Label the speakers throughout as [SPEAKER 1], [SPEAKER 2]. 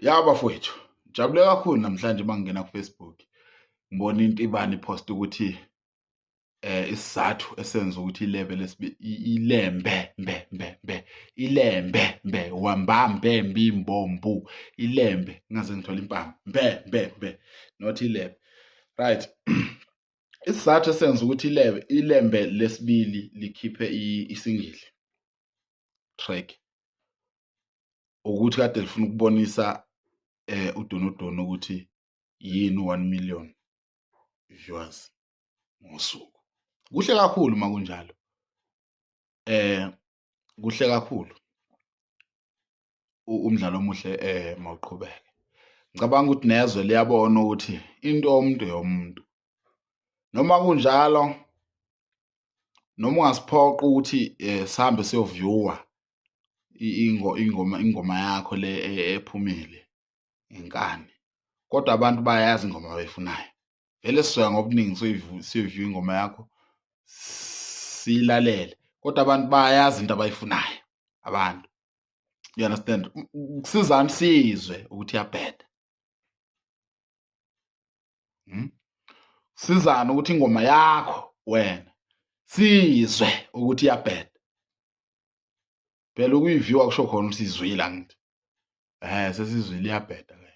[SPEAKER 1] Ya bafowethu, ngijabule kakhulu namhlanje uma ngingena ku-Facebook ngibona into ibani ipost ukuthi isizathu esenza ukuthi ilebe ilembe mbe mbe mbe ilembe mbe wambambe mbimbombu ilembe ngaze ngithola impama mbe mbe mbe not ilebe right. Isizathu esenza ukuthi ilebe ilembe lesibili likhiphe isingili track ukuthi kade lifuna ukubonisa uDonodono ukuthi yini 1 million viewers ngosuku. Kuhle kakhulu uma kunjalo, kuhle kakhulu, umdlalo omuhle mawuqhubeke. Ngicabanga ukuthi nezwe liyabona ukuthi into yomuntu eyomuntu, noma kunjalo noma ungasiphoqa ukuthi sihambe siyovyuwa ingoma yakho le ephumile ngenkani, kodwa abantu bayayazi ingoma abayifunayo. Vele sizoya ngobuningi siyoyivyuwa ingoma yakho siyilalele, kodwa abantu bayayazi into abayifunayo abantu, you understand? Kusizani sizwe ukuthi iyabheda? Sizani ukuthi ingoma yakho wena sizwe ukuthi iyabheda? Phela ukuyivyuwa kusho khona ukuthi izwile, angithi? Sesizwile iyabheda ke,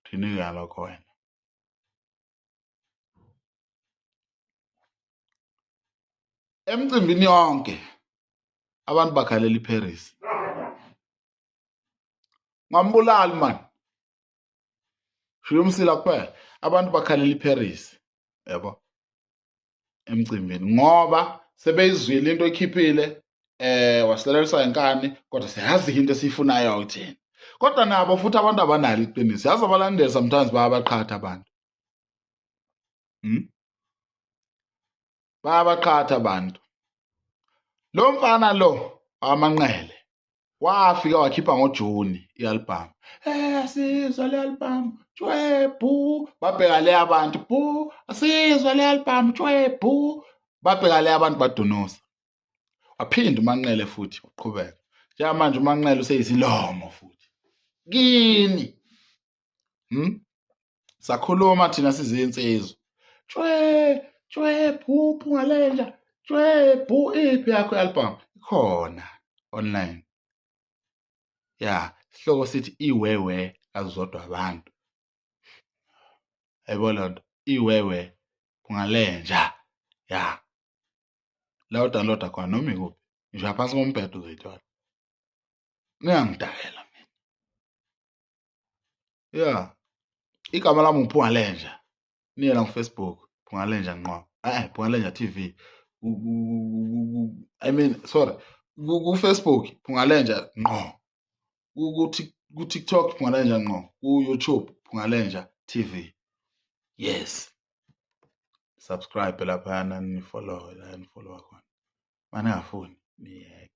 [SPEAKER 1] thini ngalokho wena? Emcimbini yonke abantu bakhalela iParis. Ngambulali man, shiya umsila kuphela. Abantu bakhalela iParis yabo emcimbini ngoba sebeyizwile into ekhiphile, wasilaleliswa inkani, kodwa siyazi into esiyifunayo thina. Kodwa nabo futhi abantu abanalo iqiniso, yazi abalandeli sometimes bayabaqhatha abantu. Bayabaqhatha abantu. Lo mfana lo amanqele wafika wakhipha ngoJuni i-album. Asizwa le album tshwebhu, babheka le abantu bhu, asizwa le album tshwebhu, babheka le abantu badunusa. Waphinda uManqele futhi waqhubeka. Njengamanje uManqele useyisilomo futhi kini. Sakhuluma thina sizinsizwa, tshwe tshwe bhu phungalenja tshwe bhu, iphi yakho i-album? Ikhona online ya, sihloko sithi iwewe kazodwa abantu, yayibona lento iwewe phungalenja ya, la udownloada khona noma ikuphi, ngisho phansi kombhedo uzoyithola. Ningangidakela mina ya, igama lami uPhungalenja, niye la ku-Facebook Phungalenja ngqo, Phungalenja TV, I mean sorry, ku-Facebook Phungalenja ngqo, ku-TikTok Phungalenja ngqo, ku-YouTube Phungalenja TV. Yes, subscribe laphayana, nifollow la nifollowa khona, maningafuni niyeke.